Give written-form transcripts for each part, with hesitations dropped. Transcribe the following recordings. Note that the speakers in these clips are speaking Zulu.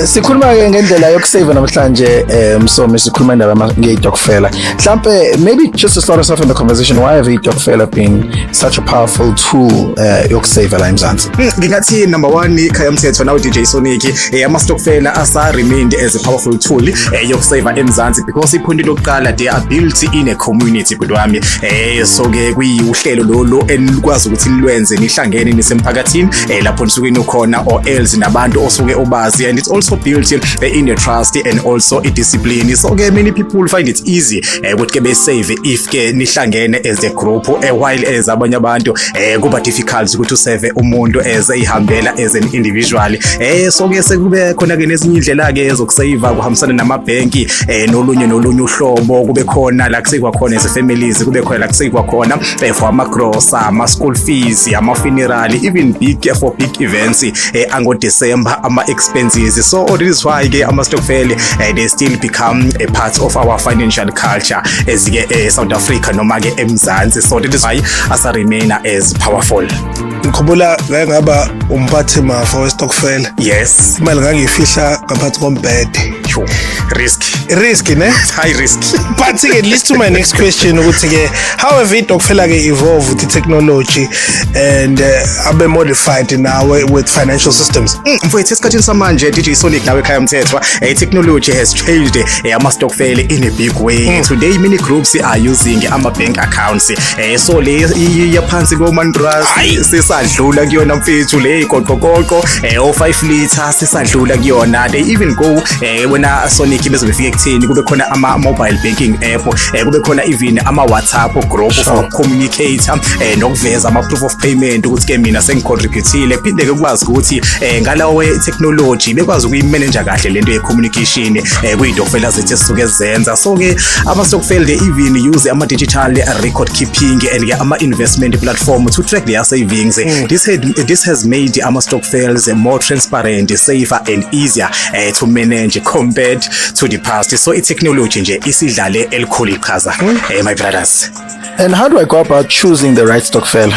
Sikhuluma ke ngendlela yokusave namhlanje, Msomi, sikhuluma indaba ngeyitokfela. Mhlambe maybe just to start us off in the conversation, why have itokfela been such a powerful tool yokusave la eMzansi? Ngingathi number 1, Khaya Mthetho nawe DJ Sonic, ama stokfela asa remained as a powerful tool yokusave eMzansi because ipoint lokuqala, they are built in a community, bhuti wami. So ke kuyiuhlelo lolu enikwazi ukuthi nilwenze nihlangene nisemphakathini, lapho nisuke nikhona or else nabantu osuke obazi, and it's also built in a trust and also a discipline. So ke many people find it easy ukuthi ke be save if ke nihlangene as a group, while as abanye abantu kuba difficult ukuthi usave umuntu as ehambela as an individual. So ke sekube khona ke nezinye indlela ke zokusave, kuhambisana namabhenki, nolunye nolunye uhlobo, kube khona la kusekwa khona as families, kube khona la kusekwa khona for ama grocer, ama school fees, ama funeral, even big for big events ango December, ama expenses. So this is why ke ama stokvel they still become a part of our financial culture as ke South Africa noma ke eMzansi. So that is why asa remain as powerful. Ngikhumbula ngake ngaba umphathi mafa westokfela. Imali ngangiyifihla ngaphansi kombhede. Sure. Risk. Risk, ne? High risk. But ke leads to my next question ukuthi ke how have itokfela ke evolved with the technology and abe modified now with financial systems? Mfowethu, esikhathini samanje, DJ Sonic nawe Khaya Mthethwa, technology has changed ama stokvel in a big way. Today many groups are using ama bank accounts. So le yaphansi ko-mattress sesadlula kuyona, mfethu, le igoqogoqo o 5 liter sesadlula kuyona. They even go, wena Sonic, beze befike ekutheni kube khona ama mobile banking app, kube khona even ama WhatsApp group for communicate nokuveza ama proof of payment ukuthi ke mina sengicontributile. Phinde ke ukwazi ukuthi ngalawo technology bekwazi ukuyimanage kahle lento ye communication kuyitokfela zethu esisuke zenza. So ke ama stokvel, they even use ama digital record keeping and ke ama investment platform to track their savings. This has made ama stokvels more transparent, safer and easier to manage compared to the past. So i technology nje isidlale elikhulu iqhaza, my brothers. And how do I go about choosing the right stokvel?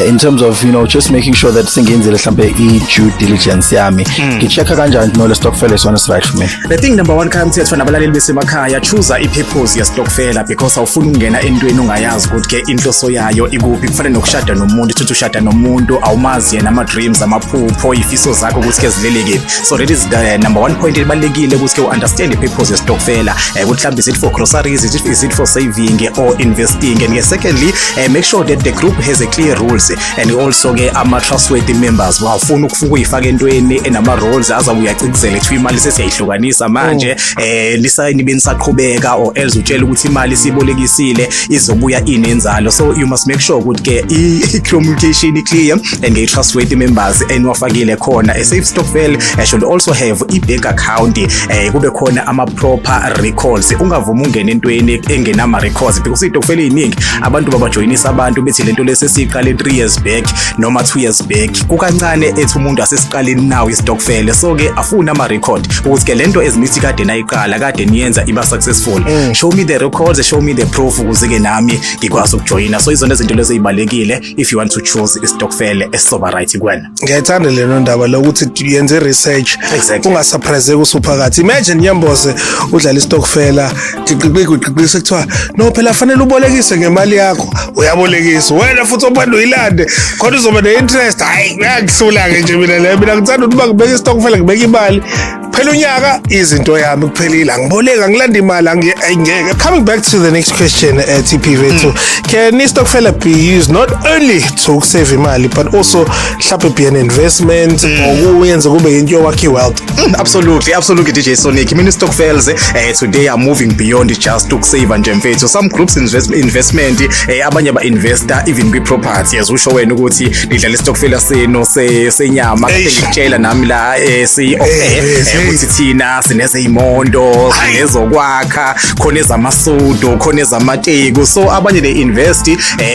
In terms of just making sure that singenzile mhlambe i due diligence yami. Ngichecka kanjani no le stokvel is one is right for me? The thing number one, Khaya Mthetho nabalaleli besemakhaya, choose i-purpose yestokfela because awufuni ukungena entweni ongayazi ukuthi ke inhloso yayo ikuphi. Kufana nokushada nomuntu, uthi ushada nomuntu awumazi yena ama-dreams, amaphupho, ifiso zakho ukuthi ke zilele kephi. So that is the number one point ebalulekile, ukuthi ke u-understand i-purpose yestokfela, ukuthi mhlawumbe is it for groceries, is it for saving or investing? And ke secondly, make sure that the group has a clear rules and also ke ama-trustworthy members. Wawufuna ukufuka uyifaka entweni enama-rules azabe uyacikizela ethiwa imali sesiyayihlukanisa manje, nibe nisaqhubeka, or else utshela ukuthi imali sibolekisile izobuya inenzalo. So you must make sure ukuthi ke i-communication i-clear and nge-trustworthy members eniwafakile khona. A safe stokvel should also have i-bank account, kube khona ama-proper records. Ungavumi ungene entweni engenama-records because iy'tokfela ey'ningi abantu babajoyinisa abantu bethi lento lesi esiyiqale 3 years back noma 2 years back. Kukancane ethi umuntu asesiqaleni nawo isitokfele. So ke afuna ama-record ukuthi ke lento ezinithi kade nayiqala, kade niyenza, iba successful. Show me the records, show me the proof, ukuze ke nami ngikwazi ukujoyina. So izona izinto lezo ey'balulekile if you want to choose isitokfele esizoba right kuwena. Ngiyayithanda leno ndaba lokuthi yenze research. Ungasurpriseki usuphakathi. Imagine, Nyambose, udlala istokfela, giqiqiqi giqiqi, sekuthiwa no, phela fanele ubolekise ngemali yakho. Uyabolekisa wena futhi ophanda uyilande khona uzoba ne-interest. Hayi, kuyangihlula-ke nje mina leyo. Mina ngithanda ukuthi uma ngibeka istokfela, ngibeka imali, phela unyaka izinto yami kuphelile, angiboleki, angilanda imali, ayingeke. Coming back to the next question, TP vethu, can istokfela be used not only to save imali but also mhlawumbe be an investment or kuyenze kube into yokwakha i-wealth? Absolutely, DJ Sonic. Many stokvels today are moving beyond just ukusave nje, mfethu. Some groups investment, abanye ba-investa even kwi-property. As usho wena ukuthi nidlala istokfela senu senyama. Kade Eish. ngikutshela nami la si off air Yes, ukuthi thina sinezeyimondo, sinezokwakha, khona ezamasudu, khona ezamateki. So abanye they invest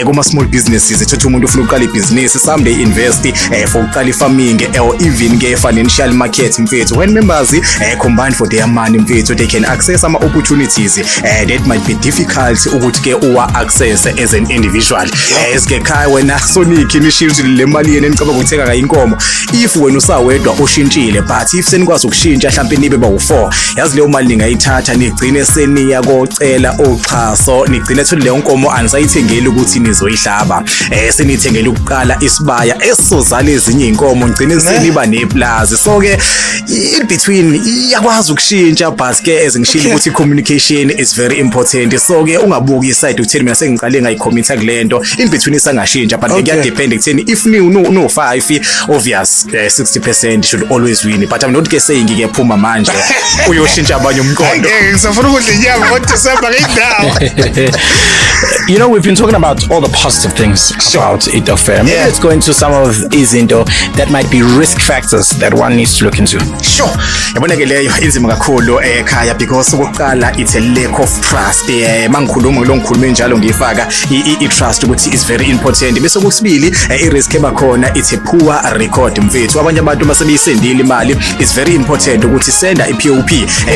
kuma small businesses. Ethatha umuntu ufuna ukuqala ibhizinisi, some they invest for ukuqala i-farming or even ke financial market, mfethu. When members Members combine for their money, mfethu, they can access ama opportunities that might be difficult ukuthi ke uwa access as an individual. Esike khaya wena Sonic nishintshe le mali yenu enicabanga ukuthenga ngayo inkomo. If wena usawedwa ushintshile, but if senikwazi ukushintsha mhlawumbe nibe bawu4, yazi leyo mali ningayithatha nigcine seniya kocela uxhaso, nigcine thole leyo nkomo anisayithengeli ukuthi nizoyihlaba, senithengele ukuqala isibaya esizozala ezinye inkomo, ngigcine seniba neplazi. So ke in between iyakwazi ukushintsha, but ke ezingishilo ukuthi communication is very important. So ke ungabuki iside ukutheni mina sengiqale ngayicommit kulento, in between isangashintsha, but ke kuyadepend ekutheni if ni no 5, obvious 60% should always win. But I'm not ke saying ke phuma manje uyoshintsha abanye umqondo. Ngeke ngisafuna ukudla inyama ngoDecember ngiyindawo. We've been talking about all the positive things about istokfela. Maybe let's go into some of izinto that might be risk factors that one needs to look into. Sure, yabona ke leyo inzima kakhulu ekhaya because okokuqala it's a lack of trust. Mangikhuluma ngilo ngikhulume njalo ngifaka i-trust ukuthi is very important. Bese okwesibili, i-risk eba khona, it's a poor record, mfethu. Abanye abantu masebeyisendile imali, it's very important ukuthi senda i-POP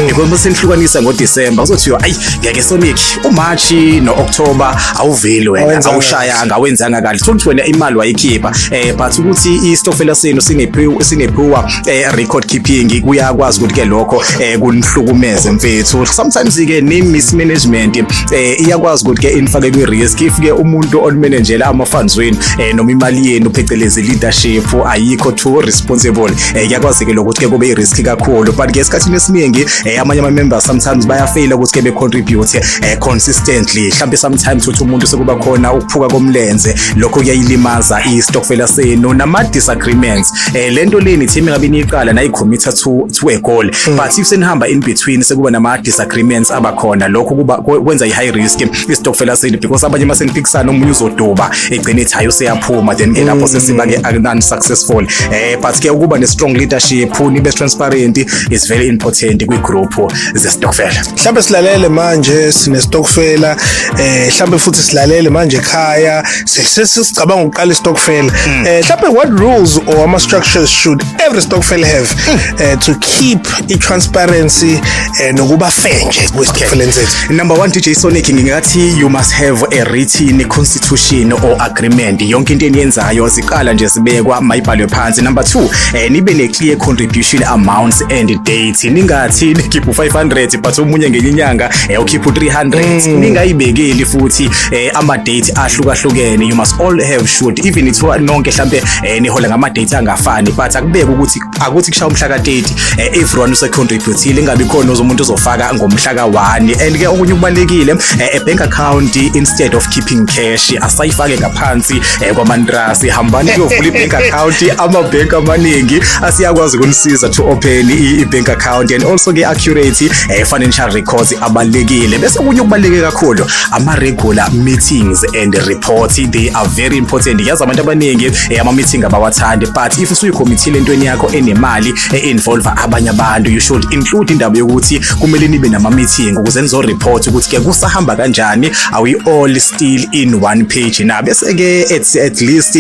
because masenihlukanisa ngoDecember kuzothiwa, "Ayi ngeke Sonic, uMarch no-October awuveli wena." Awenzanga. Awushayanga, awenzanga kahle. Thola ukuthi wena imali wayikhipha, but ukuthi istokfela senu sine poor record keeping, kuyakwazi ukuthi ke lokho kunihlukumeze, mfethu. Sometimes ke ne mismanagement iyakwazi ukuthi ke inifake kwi risk if ke umuntu onimanagela ama funds wenu noma imali yenu, phecelezi leadership, ayikho too responsible. Kuyakwazi ke lokho ukuthi ke kube i risk kakhulu. But ke esikhathini esiningi amanye ama members sometimes bayafaila ukuthi ke be contribute consistently. Mhlambe sometimes uthi umuntu sekuba khona ukuphuka komlenze, lokho kuyayilimaza istokfela senu. Nama disagreements, lento leni team ngabe niyiqala nayicommit to a goal, but if senihamba in between sekuba nama disagreements abakhona, lokho kuba kwenza i high risk istokfela senu because abanye maseniphikisana omunye uzoduba egcine ethi hayi useyaphuma, then ke lapho sesiba ke unsuccessful. But ke ukuba ne strong leadership, nibe transparent is very important kwi group zestokfela. Mhlambe silalele manje sine stokfela, mhlambe futhi silalele manje ekhaya sesicabanga ukuqala istokfela. Mhlambe what rules or ama structures should every stokfel have to keep i transparency nokuba fair nje kwi-stokfeleni sethu? Number 1, DJ Sonic, ngingathi you must have a written constitution or agreement. Yonke into eniyenzayo ziqala nje zibekwa mayibhalwe phansi. Number 2, nibe ne clear contribution amounts and date. Ningathi nikhipha 500 but omunye ngenye inyanga ukhipha 300, ningayibekeli futhi ama date ahlukahlukene. You must all have should even ithiwa nonke mhlambe nihola ngama date angafani, but akubeke ukuthi akuthi kushaya umhla ka 30 everyone usecontributile, ingabi khona umuntu uzofaka ngomhla ka1. And ke okunye kubalekile, a bank account instead of keeping cash. Asayifake ngaphansi kwamantrasi, hambani kuyovula i-bank account. Ama-bank amaningi asiyakwazi ukunisiza to open i-bank account. And also ke accurate financial records abalekile. Bese okunye okubaluleke kakhulu, ama-regular meetings and reports, they are very important. Yazi abantu abaningi ama-meeting abawathandi, but if usuyicommittile entweni yakho enemali e-involve abanye abantu, you should include indaba yokuthi kumele nibe nama-meeting ukuze nizo-report ukuthi ke kusahamba kanjani, are we all still in one page na. Bese ke at least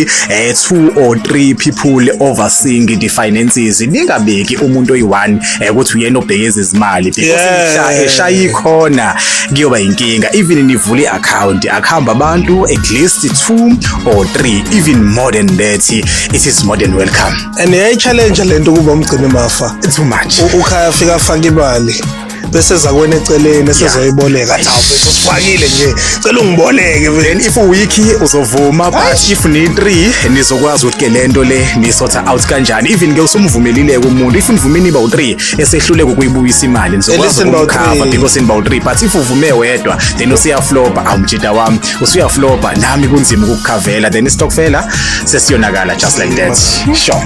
two or three people overseeing the finances. Ningabeki umuntu oyi-one ukuthi uyena obheke izimali because mhla eshaya ikhona kuyoba inkinga. Even nivule i-account, akuhamba abantu at least two or three, even more than that, it is more than welcome. And yayi-challenge lento kuba umgcini mafa. Too much. Ukhaya afika afaka imali bese eza kwena eceleni esezoyiboleka, athi, "Hawu mfethu, usifakile nje, cela ungiboleke." Then if uweak uzovuma, but if ni 3 nizokwazi ukuthi ke lento le nisorta out kanjani. Even ke usumvumelile umuntu, if nivume niba u3 esehluleka ukuyibuyisa imali, nizokwazi Listen about ukumcover three. Because niba u3. But if uvume wedwa then usuyaflopa, awumjida wami, usuyaflopa, nami kunzima ukukukhavela, then istokfela sesiyonakala just like that, sure.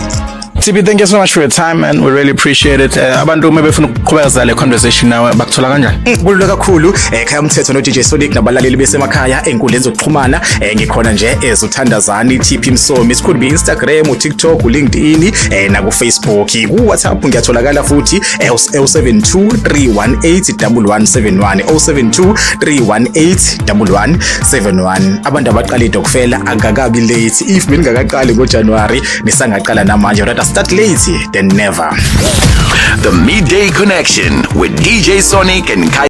TP, thank you so much for your time and we really appreciate it. Abantu uma befuna ukuqhubeka le conversation nawe bakuthola kanjani? Kulula kakhulu, Khaya Umthetho no DJ Sonic nabalaleli besemakhaya, enkundleni zokuxhumana ngikhona nje ezuthandazani TP Msomi. It could be Instagram, uTikTok, uLinkedIn naku Facebook. Ku WhatsApp ngiyatholakala futhi 072 318 1171, 072 318 1171. Abantu abaqala istokfela akakabi late. If beningakaqali ngoJanuary, nisangaqala namanje, rather. Start late than never. The Midday Connection with DJ Sonic and Kai.